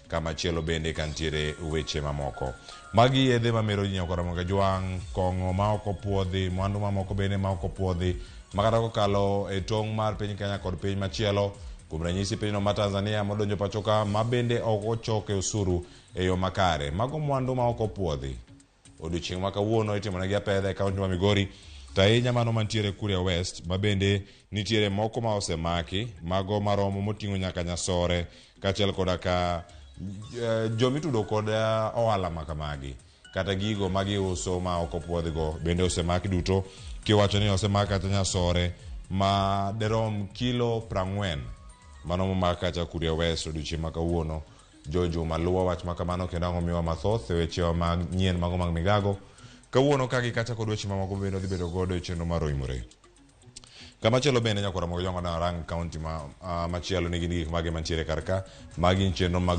Kamachielo bende kantiere weche mamoko. Magi yedhe mamero ji nyaka Ramogi Ajwang', kong'o ma ok opuodhi, mwandu mamoko bende ma ok opuodhi, makata kokalo e tong' mar piny Kenya kod piny machielo, kuom ranyisi pinyno ma Tanzania modonjo pacho ka ma bende ok ochoke osuru e yo makare. Mago mwandu ma ok opuodhi. Odiochieng' ma kawuono itimonegi apedha e kaunti ma Migori, to ahinya mano mantiere Kuria West, ma bende nitiere moko ma osemaki, mago maromo moting'o nyaka Nyasore kaachiel koda ka eh, jomitudo kod eh, ohala ma kamagi kata gigo ma giuso ma ok opuodhigo bende osemak duto kiwacho ni osemak kata Nyasore ma derom kilo 40 mano momak kacha Kuria West odiochieng' ma kawuono. Joe Juma luwo wach ma kamano kendo ang'o miwa mathoth e wechewa mag nyien mago mag migago kawuono ka gi kacha kod weche mamoko bende odhi bedo godo e chenro mar Oimore. Kamachielo bende nyakwara mogo jongo na rang kaunti ma machielo ni gin gik mage mantiere kar ka magi chenro mag